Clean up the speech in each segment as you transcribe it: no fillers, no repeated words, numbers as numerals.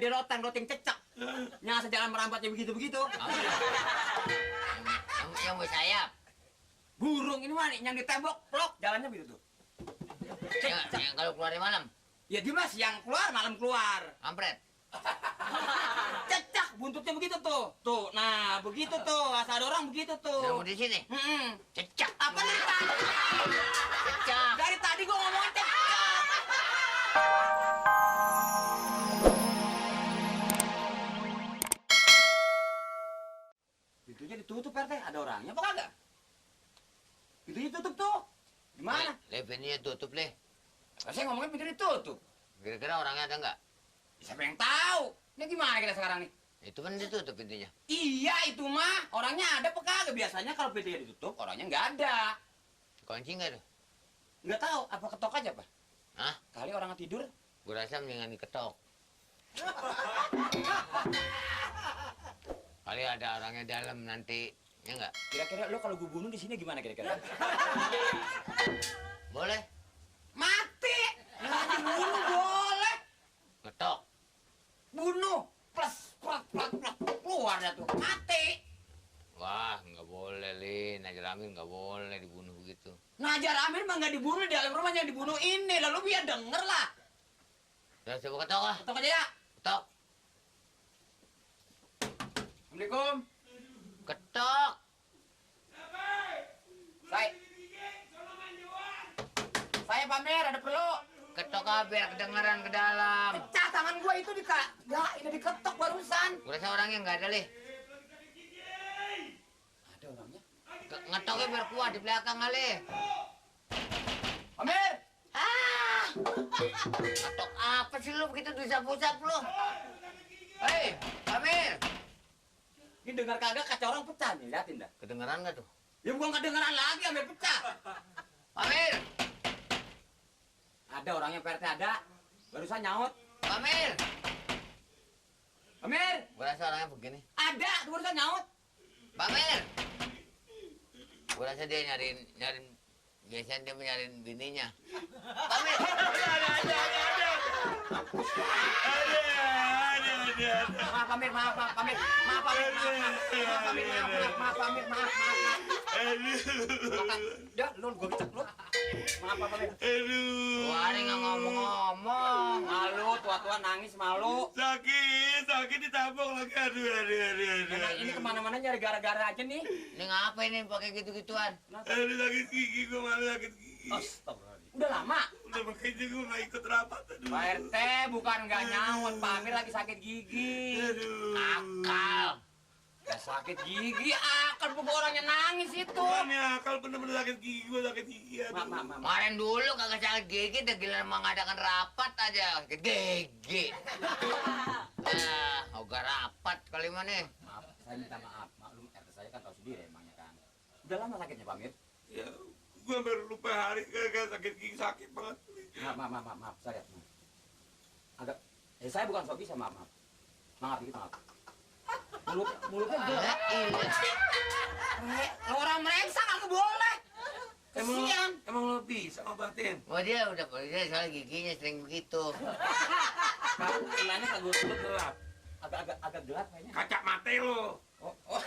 di roting cecek. Yang sejalan merampatnya begitu-begitu. Yang bersayap. Burung ini mah yang ditembok, plok, jalannya begitu tuh. Yang kalau keluar di malam. Ya dia mah siang keluar, malam keluar. Kampret. Cecak, buntutnya begitu tuh. Tuh, nah begitu tuh. Asal ada orang begitu tuh. Kamu di sini. Cecak. Apa nih tadi? Cecak. Dari tadi gua ngomong cecak. Pintunya ditutup, RT. Ada orangnya apa kagak? Pintunya tutup tuh. Gimana? Pintunya tutup, Le. Saya ngomongin pintu ditutup. Kira-kira orangnya ada nggak? Siapa yang tahu? Ini gimana kita sekarang nih? Itu kan ditutup pintunya. Iya, itu mah. Orangnya ada apa kagak? Biasanya kalau pintunya ditutup, orangnya nggak ada. Kunci nggak tuh? Nggak tahu. Apa ketok aja, Pak? Hah? Kali orangnya tidur. Gue rasa mendingan diketok. Kali ada orangnya dalam nanti, ya nggak? Kira-kira lo kalau gue bunuh di sini gimana kira-kira? Boleh. Mati! Nah, dibunuh boleh. Ngetok. Bunuh. Plus, keluar dah tuh. Mati. Wah, nggak boleh, Lin. Najar Amin nggak boleh dibunuh begitu. Najar Amin mah nggak dibunuh di dalam rumahnya, dibunuh ini. Lalu biar denger lah. Udah, coba ketok lah. Ketok aja ya. Ketok. Assalamualaikum. Ketok. Saya pamer, ada perlu. Ketok ah, biar kedengeran ke dalam. Pecah tangan gua itu ya, ini diketok barusan. Gue rasa orangnya nggak ada, Le. Ada orangnya. Ngetoknya biar kuat di belakang kali. Pamer. Ngetok apa sih lu begitu disap-usap lu? Hei, Amir. Ini dengar kagak kaca orang pecah nih, liatin dah. Kedengeran nggak tuh? Ya bukan kedengeran lagi, Amir pecah. Amir. Ada orangnya, PRT ada. Barusan nyaut. Amir. Amir. Gue rasa orangnya begini. Ada, barusan nyaut. Amir. Gue rasa dia nyariin, biasanya dia nyariin bininya. Amir. Maaf, Amir, maaf, Amir. Maaf, Amir, maaf. Dah, lu gua kecek lu. Maaf, Amir. Wah, ini nggak ngomong-ngomong. Malu, tua-tua nangis malu. Sakit ditabok lagi. Aduh. Nah, ini kemana-mana nyari gara-gara aja nih. Ini ngapa ini pakai gitu-gituan? Aduh, sakit gigi, gue malu sakit gigi. Astagfirullahaladzim. Udah lama. Udah makanya gue gak ikut rapat. Aduh. Pak RT bukan nggak nyaut, Pak Amir lagi sakit gigi. Aduh. Akal. Ya, sakit gigi, akal bukan orangnya nangis itu. Bukannya akal bener-bener sakit gigi, gue sakit gigi. Aduh. Maaf. Kemarin dulu kagak sakit gigi, udah gila mengadakan rapat aja. Sakit gigi. Ogah rapat kali mana? Maaf, saya minta maaf. Maklum RT saya kan tahu sendiri emangnya kan. Udah lama sakitnya, Pak Amir? Ya, gue baru lupa hari gara-gara sakit gigi, sakit banget. Maaf, saya. Agak, saya bukan sok bisa, maaf. Maaf. Mulutnya gelap. Orang merengsa nggak boleh. Kesian. Emang lo bisa ngobatin? Oh dia soal giginya sering begitu. Kenanya kagak gelap. Agak gelap kayaknya. Kaca mata lo. Oh,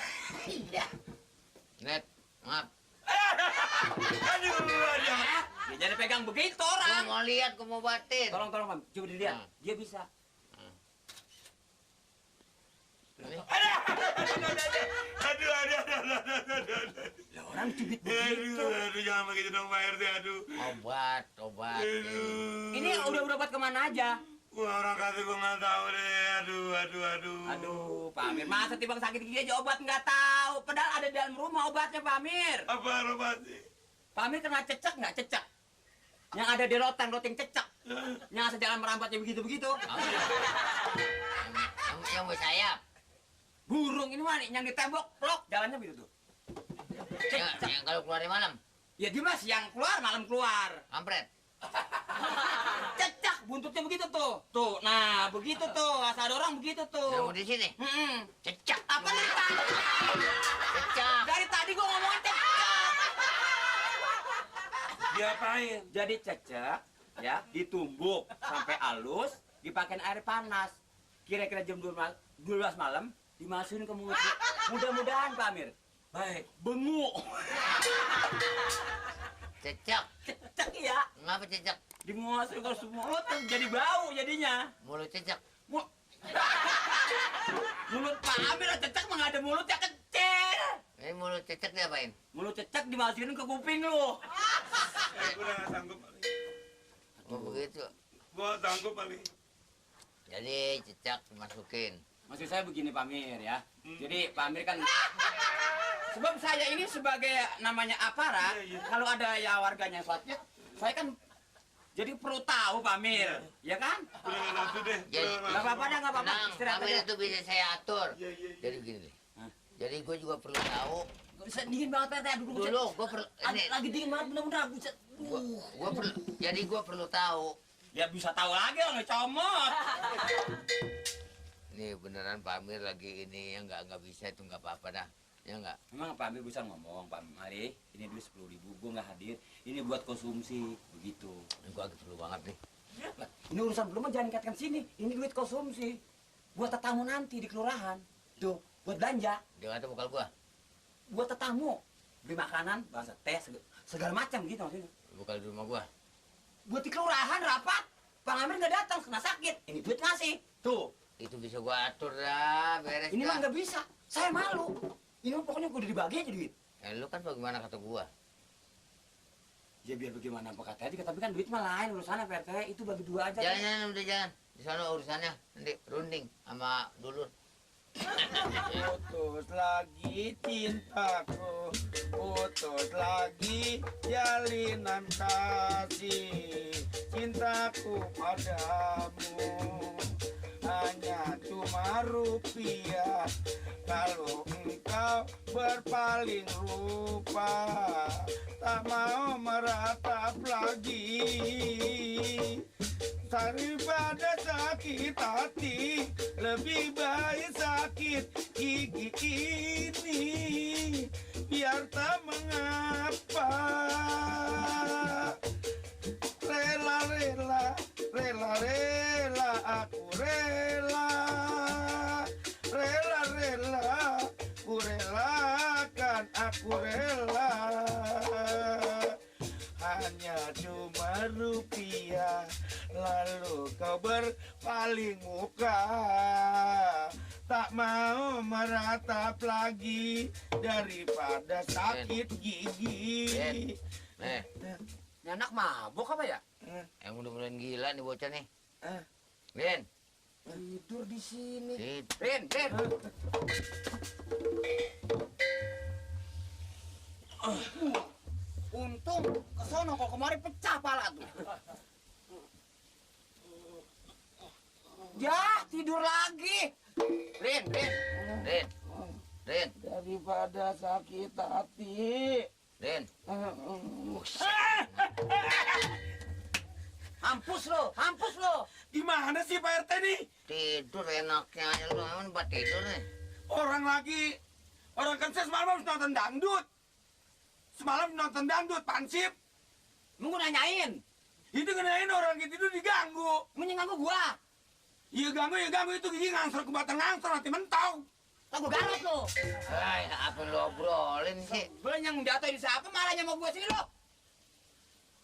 iya. Net, maaf. Aduh. Ya jangan pegang begitu Gua orang. mau lihat, gua mau batin. Tolong, Pak. Coba dilihat. Dia bisa. Aduh. Lah orang cubit begitu. Aduh, jangan begitu dong Pak RT, aduh. Obat. Ini udah berobat kemana aja? Wah, orang kata gue nggak tahu deh. Aduh. Aduh, Pak Amir, masa timbang sakit gigi aja obat nggak tahu? Padahal ada di dalam rumah obatnya, Pak Amir. Apa obatnya? Pak Amir kena cecek nggak cecek? Yang ada di roting cecek. Yang sejalan merampatnya begitu-begitu. Yang bersayap. Burung ini mah yang ditembok, plok, jalannya begitu tuh. Yang kalau keluar di malam. Ya dia mah siang keluar, malam keluar. Kampret. Cecak, buntutnya begitu tuh. Tuh, nah begitu tuh. Asal ada orang begitu tuh. Kamu di sini. Cecak. Apa nih tadi? Cecak. Dari tadi gua ngomong cecak. Diapain? Jadi cecek, ya, ditumbuk sampai halus, dipakein air panas. kira-kira jam 12 malam dimasukin ke mulut. Mudah-mudahan Pak Amir. Baik, bengu. Cecak. Cecak ya. Ngapa cecak? Dimasukin ke mulut jadi bau jadinya. Mulut cecak. Mu- Mulut Pak Amir cecak mah nggak ada mulutnya kecil. Ini mulut cecak diapain? Mulut cecak dimasukin ke kuping lu. Gue udah gak sanggup kali. Oh begitu. Gue gak sanggup kali. Jadi cecak dimasukin. Maksud saya begini Pak Amir ya. Jadi Pak Amir kan sebab saya ini sebagai namanya aparat, Iya, iya. kalau ada ya warganya sakit, saya kan jadi perlu tahu Pak Amir, ya kan? Udah gak nafsu deh. Jadi, Udah Nggak apa-apa dah, nggak apa-apa. Tenang, Istirahat Pamir aja. itu bisa saya atur. Iya, iya, iya. Jadi begini deh. Hah? Jadi gue juga perlu tahu. Bisa dingin banget Pak, duduk Dulu gue perlu ini. lagi dingin banget bener-bener buset. Gua perlu. Jadi gue perlu tahu. Ya bisa tahu lagi orang comot. Nih beneran Pamir lagi ini ya nggak bisa itu nggak apa-apa dah. Ya nggak. Emang Pak Amir bisa ngomong, Pak Mari, ini duit 10.000, gue nggak hadir, ini buat konsumsi, begitu. Ini gue lagi perlu banget nih. Lah, ini urusan belum jangan kaitkan sini, ini duit konsumsi, buat tetamu nanti di kelurahan, tuh, buat belanja, Dia kata bokal gue. buat tetamu, beli makanan, bahasa teh, segala macam gitu maksudnya. Bokal di rumah gue. Buat di kelurahan rapat, Bang Amir nggak datang, kena sakit, ini duit ngasih, tuh. Itu bisa gue atur dah, beres. Ini mah dah. nggak bisa, saya malu. Ini mah pokoknya udah dibagi aja duit. Lu kan bagaimana kata gue? Ya biar bagaimana apa katanya, tapi kan duit mah lain urusannya PRT, itu bagi dua aja. Jangan udah jangan. Di sana urusannya nanti runding sama dulur. Putus lagi cintaku, putus lagi jalinan kasih. Cintaku padamu hanya cuma rupiah. Kalau engkau berpaling lupa, tak mau meratap lagi. Daripada sakit hati, lebih baik sakit gigi ini. Biar tak mengapa. Rela, aku rela. Rela, ku relakan, aku rela. Hanya cuma rupiah, lalu kau berpaling muka. Tak mau meratap lagi daripada sakit gigi. Nih, Ini anak mabuk apa ya? yang udah gila nih bocah nih. Eh. Rin, Tidur di sini. sit. Rin. Untung kesono kok kemarin pecah pala tuh. Ya, tidur lagi. Rin. Rin, Rin, Daripada sakit hati. Rin. Hampus lo. Gimana sih Pak RT nih? Tidur enaknya aja lu emang buat tidur nih. Orang kan saya semalam habis nonton dangdut. Semalam nonton dangdut, pansip. Mau nanyain. Itu ngenain orang gitu itu diganggu. Mau nganggu gua. Iya ganggu itu gigi ngangsor ke batang ngangsor nanti mentok. Tak gua garot lo. Hai, apa lu obrolin sih? Belum yang jatuh di siapa marahnya mau gua sini lo.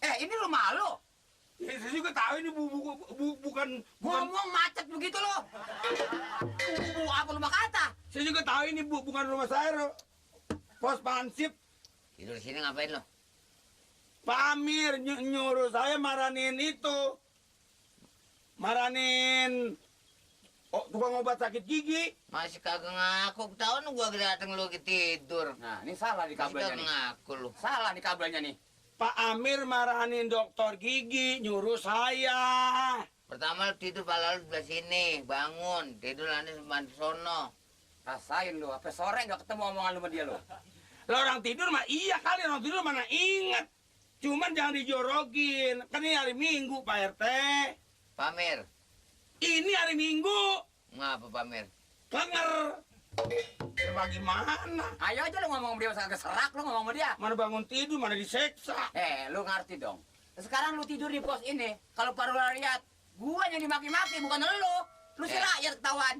Ini rumah lo. Ya, saya juga tahu ini bukan. Ngomong macet begitu lo. Apa lu mah kata? Saya juga tahu ini bukan rumah saya, Ro. Pos pansip. Tidur di sini ngapain lo? Pak Amir nyuruh saya maranin itu. Maranin tukang obat sakit gigi. Masih kagak ngaku, ketahuan gua dateng lu lagi tidur. Nah, ini salah di Masih kabelnya kagak nih. ngaku lu. Salah di kabelnya nih. Pak Amir maranin dokter gigi, nyuruh saya. Pertama lu tidur pala lu sebelah sini, bangun, tidur nanti sebelah sono. Rasain lu, apa sore nggak ketemu omongan lu sama dia lu. Lah orang tidur mah iya kali, orang tidur mana inget. Cuman jangan dijorokin, kan ini hari Minggu Pak RT. Pamir, Ini hari Minggu, ngapa Pamir? kenger. Ya bagaimana? Ayo aja lu ngomong sama dia, usah keserak lu ngomong sama dia. Mana bangun tidur, mana diseksa. Lu ngerti dong. Sekarang lu tidur di pos ini, kalau baru lihat, gua yang dimaki-maki bukan lu. Lu si rakyat ketahuan.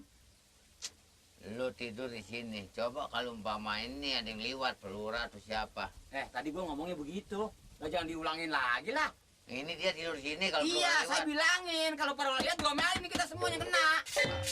Lu tidur di sini. Coba kalau umpama ini ada yang liwat, pelurah atau siapa. Tadi gua ngomongnya begitu. Lo jangan diulangin lagi lah. Ini dia tidur di sini kalau Iya, pelurah saya liwat. bilangin kalau para lihat diomelin nih kita semuanya kena.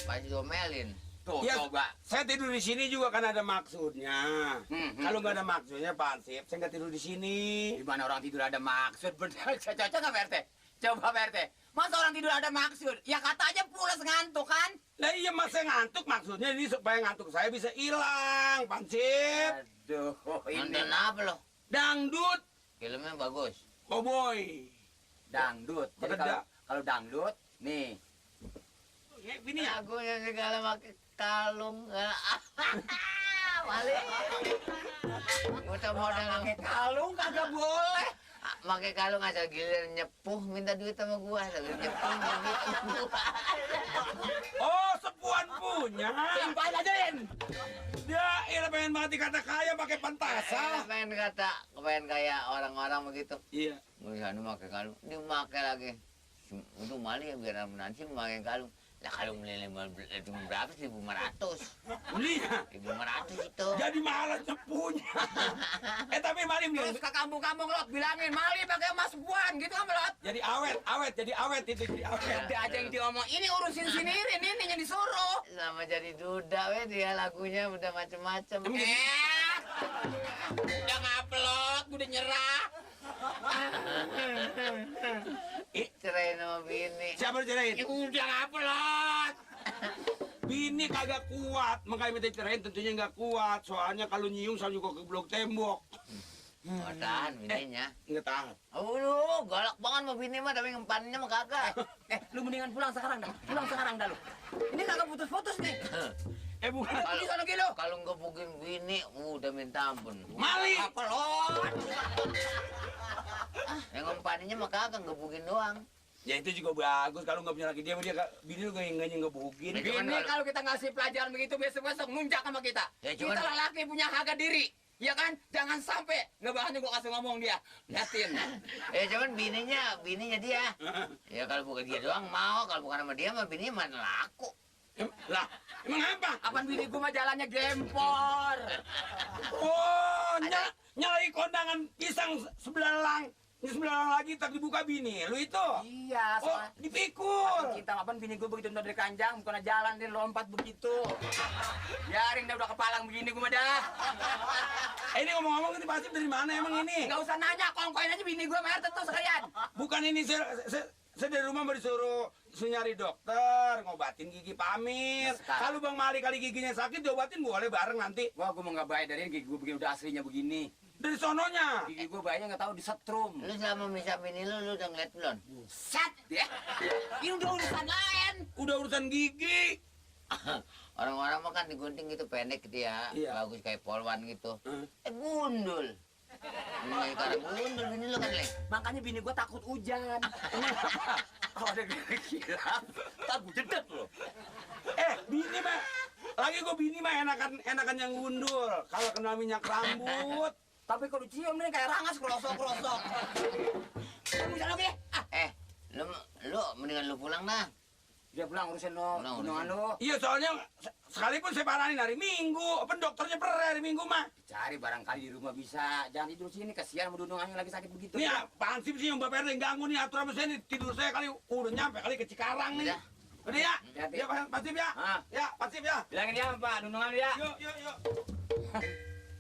Pasti domelin. Tuh, Ya, coba. saya tidur di sini juga kan ada maksudnya. Hmm. Kalau nggak ada maksudnya, Pak Ansip, saya nggak tidur di sini. Di mana orang tidur ada maksud? Bener, cocok nggak Pak RT? Coba Pak RT. Masa orang tidur ada maksud? Ya kata aja pulas ngantuk kan? Lah iya mas saya ngantuk maksudnya ini supaya ngantuk saya bisa hilang, Pak Ansip. Aduh, Nonton apa lo? Dangdut, Filmnya bagus. cowboy. dangdut. Jadi Beda. kalau dangdut, nih. Ini ya. Lagunya segala pakai kalung. Balik. Udah modal Pakai kalung kagak boleh. pakai kalung asal giliran nyepuh minta duit sama gua, asal nyepuh gitu. Oh, sepuan punya. Timpain aja, Rin. Dia pengen banget dikata kaya pakai pentasan. pengen kayak orang-orang begitu. Iya. Gua sana pakai kalung, dia pakai lagi. Untuk mali ya biar nanti pakai kalung. Lah kalung cuma berapa sih? 1.500. Belinya. 1.500 itu. Jadi malas sepunya. Tapi mari beli. Terus ke kampung-kampung Lot bilangin Mali pakai emas buan gitu kan Lot. Jadi awet itu jadi awet. Ada aja yang diomong ini urusin sini Rin ini yang disuruh. Sama jadi duda we dia lagunya udah macem-macem. Udah ngupload, udah nyerah. Cerai sama bini. Siapa dicerain? Udah ngupload. Bini kagak kuat, makanya minta cerain tentunya nggak kuat. Soalnya kalau nyium selalu juga ke blok tembok. Oh, tahan bininya. Nggak tahan. Oh, lu galak banget sama bini mah, tapi ngempannya mah kagak. Lu mendingan pulang sekarang dah. Pulang sekarang dah lu. Ini kagak putus-putus nih. Bukan. Ini sono kilo. Kalau ngebukin bini, udah minta ampun. Mali. Upload. Yang ngempannya mah kagak ngebukin doang. Ya itu juga bagus kalau nggak punya laki dia bini lu nggak ngebukin. Ini kalau kita ngasih pelajaran begitu besok-besok nunjak sama kita. Ya, cuman- Kita lelaki punya harga diri. Ya kan? Jangan sampai ngebahannya gua kasih ngomong dia. Liatin. Cuman bininya dia. Ya kalau bukan dia doang mau, kalau bukan sama dia mah bininya mana laku. Lah, emang apa? Apaan bini gua mah jalannya gempor. Oh, nyari kondangan pisang sebelalang. Ini sebelalang lagi tak dibuka bini. Lu itu? Iya, Oh, soalnya dipikul. kita apaan bini gua begitu ntar dari kanjang, bukan jalan dia lompat begitu. Biarin dia udah kepalang begini gua mah dah. Ini ngomong-ngomong ini pasti dari mana emang ini? Nggak usah nanya, kongkoin aja bini gua mer tentu sekalian. Bukan ini saya dari rumah mau disuruh nyari dokter, ngobatin gigi Pamir. Sekarang. Kalau Bang Mali kali giginya sakit diobatin boleh bareng nanti. Wah, gua mau nggak bayar dari gigi gua begini udah aslinya begini. Dari sononya. Gigi gua bayarnya nggak tahu disetrum. Lu selama misah bini lu udah ngeliat belum? Set ya. Ini udah urusan lain. Udah urusan gigi. Orang-orang mah kan digunting gitu pendek dia, Iya. bagus kayak polwan gitu. Hmm. Gundul. Ini sekarang gundul bini lu kan, Leng. Makanya bini gua takut hujan. Kalau ada kilap, takut jedek loh. Bini mah. Lagi gue bini mah enakan yang gundul. Kalau kena minyak rambut. Tapi kalau cium nih kayak rangas kerosok-kerosok. Kamu bisa lagi? Lu mendingan lu pulang dah. Dia pulang urusin lo, Pulang, gunungan lo. Iya soalnya sekalipun saya paranin hari Minggu. Apa dokternya per hari Minggu mah. Cari barangkali di rumah bisa. Jangan tidur sini, kasihan sama dunungannya lagi sakit begitu. Nih apaan sih yang Bapak RT ganggu nih aturan saya nih tidur saya kali udah nyampe kali ke Cikarang nih. Udah. Udah ya? Hati-hati. Ya Pak Sip ya? Ah. Ya Pak Sip ya? Bilangin dia Pak, dunungan dia. Yuk.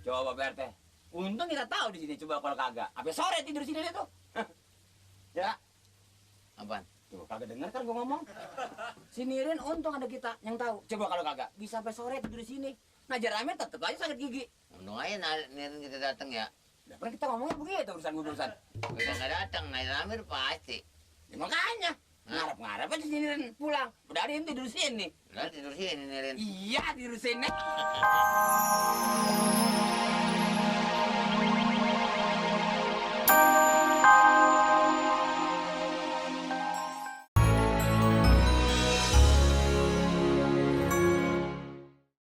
Coba Pak RT. Untung kita tahu di sini, coba kalau kagak. Sampai sore tidur sini dia tuh. Ya, Apaan? tuh kagak denger kan gua ngomong. Si Nirin untung ada kita yang tahu. Coba kalau kagak, bisa sampai sore tidur di sini. Ngajar Amin tetep aja sakit gigi. Untung aja Nirin kita datang ya. Nah, kan kita ngomongnya begitu urusan. Kita nggak datang, Nail Amir pasti. Ya, makanya ngarep-ngarep aja si Nirin pulang. Udah ada yang tidur sini. Lah tidur sini Nirin. Iya tidur sini.